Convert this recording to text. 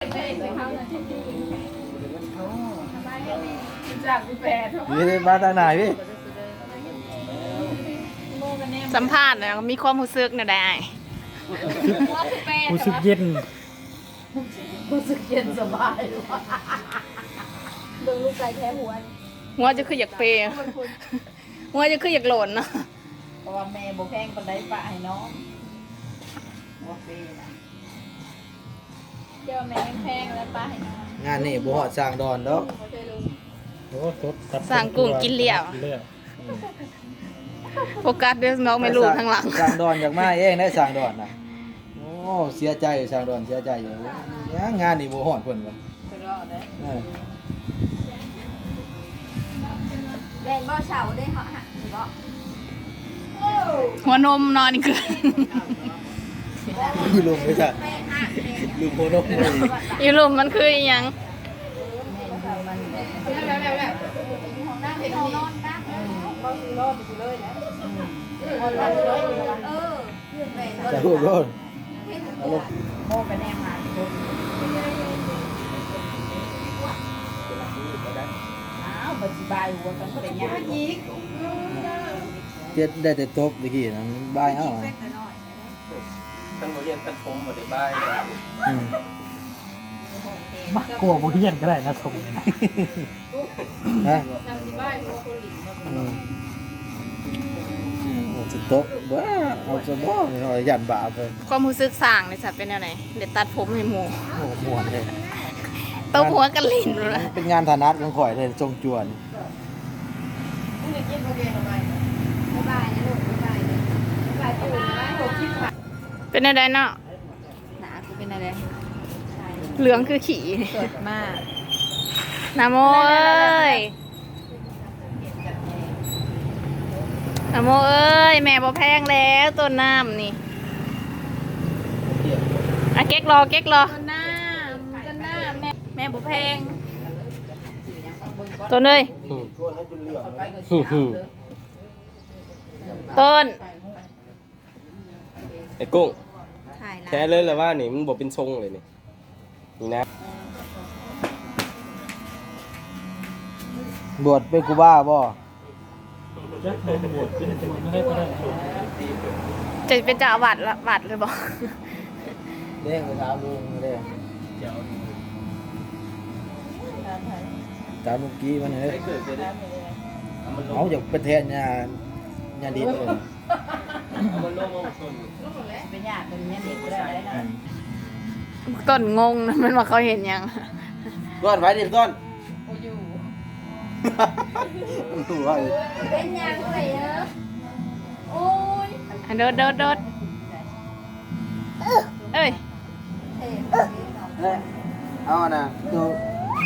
ນີ້ ມາທາງໜ້າພີ້ ສຳພາດແລ້ວ ມີຄວາມຮູ້ສຶກແນວໃດອ້າຍ? ຮູ້ສຶກເຢັນ ຮູ້ສຶກເຢັນສະບາຍ. ເບິ່ງລູກໄກ່ແທ້ຫົວ ຫົວຈະຄືຢາກເປ ຫົວຈະຄືຢາກໂຫຼນເນາະ ເພາະວ່າແມ່ບໍ່ແພງປານໃດ ປະໃຫ້ນ້ອງ ຫົວເປນະ. ເຈົ້າແມ່ນແພງແລ້ວປາໃຫ້ນ້ອງ ງານນີ້ບໍ່ຮອດຊ່າງດອນດອກ. ໂອ້ ສົດ ຊ່າງກຸ້ງກິນລ້ຽວ ໂຟກັສເດີ້ນ້ອງແມ່ລູກທາງຫຼັງ. ຊ່າງດອນຢາກມາເອງໄດ໋ ຊ່າງດອນນະ. ໂອ້ ເສຍໃຈ ຊ່າງດອນເສຍໃຈຢູ່ ງານນີ້ບໍ່ຮອດເພິ່ນວ່າ. ເອີ ແມ່ນບໍ່ ເສົາເດ້ເນາະ ເຫັນບໍ່? ຫົວນົມເນາະ ນີ້ຄື ຢູ່ລຸ່ມເດ້ ຢູ່ໂພນົມ ຢູ່ລຸ່ມມັນຄືອີ່ຫຍັງ? ຈະຮູ້ໂລດ ເອົາລົງ ໂມໄປແນມມາ ອ້າວ ບັດຊິບາຍຫົວກັນບໍ່ໄດ້ຍາກອີກ ເຮັດໄດ້ແຕ່ຕົບຕະກີ້ນະ ບາຍເອົາ. ຄັນບໍ່ຮຽນຕັດຜົມບໍ່ໄດ້ບາຍ. ອືມ ມັກກວ່າບໍ່ຮຽນກໍໄດ້ນະ ຊົງນີ້ນະ. ຮະ? ອືມ ໂອ້ ຊິຕົກ ບ້າ ເອົາຊະບໍ່ ຢ້ານບາບ. ຄວາມຮູ້ສຶກຊ່າງນີ້ຊະເປັນແນວໃດ? ໄດ້ຕັດຜົມໃຫ້ໝູ່ ໂອ້ ມ່ວນເດ້ ຕົບຫົວກັນຫຼິ້ນພຸ້ນນະ. ເປັນງານຖະໜັດຂອງຂ້ອຍເດ້ ຊົງຈວນ. ເປັນແນວໃດເນາະ? ໜ້າກູເປັນແນວໃດ? ເຫຼືອງຄືຂີ້ ສົດມາກ ນະໂມເອີຍ ນະໂມເອີຍ ແມ່ບໍ່ແພງແລ້ວ ຕົ້ນນ້ຳນີ້ ອະ ເກັກລໍ ເກັກລໍ ຕົ້ນນ້ຳ ຕົ້ນນ້ຳ ແມ່ ແມ່ບໍ່ແພງ ຕົ້ນເອີຍ ຕົ້ນ. ໄອ້ກຸ້ງ ແທ້ເລີຍລະວ່ານີ້ ມັນບໍ່ເປັນຊົງເລີຍນີ້ ນີ້ນະ. ບວດເປັນຄູບາບໍ່? ຈະເປັນເຈົ້າອາວາດ ວັດຫຼືບໍ່? ເດ້ ໄປຖາມລຸງເດ້ ຖາມລຸງກີ້ມັນເດ້. ເຮົາຢາກໄປແທນຍາ ຍາດິດເອີ. ເປັນຍາກເປັນຍາດິດບໍ່ໄດ້ນະ. ອືມ ຕົ້ນງົງນະ ມັນວ່າເຂົາເຮັດຫຍັງ. ຕົ້ນ ໄປດິ ຕົ້ນ ບໍ່ຢູ່ ມັນຕົວ ເປັນຫຍັງເອີຍ? ໂອ້ຍ ອະ ໂດດ ໂດດ ໂດດ ເອີຍ ເອີຍ ເອົານະ ໂຕ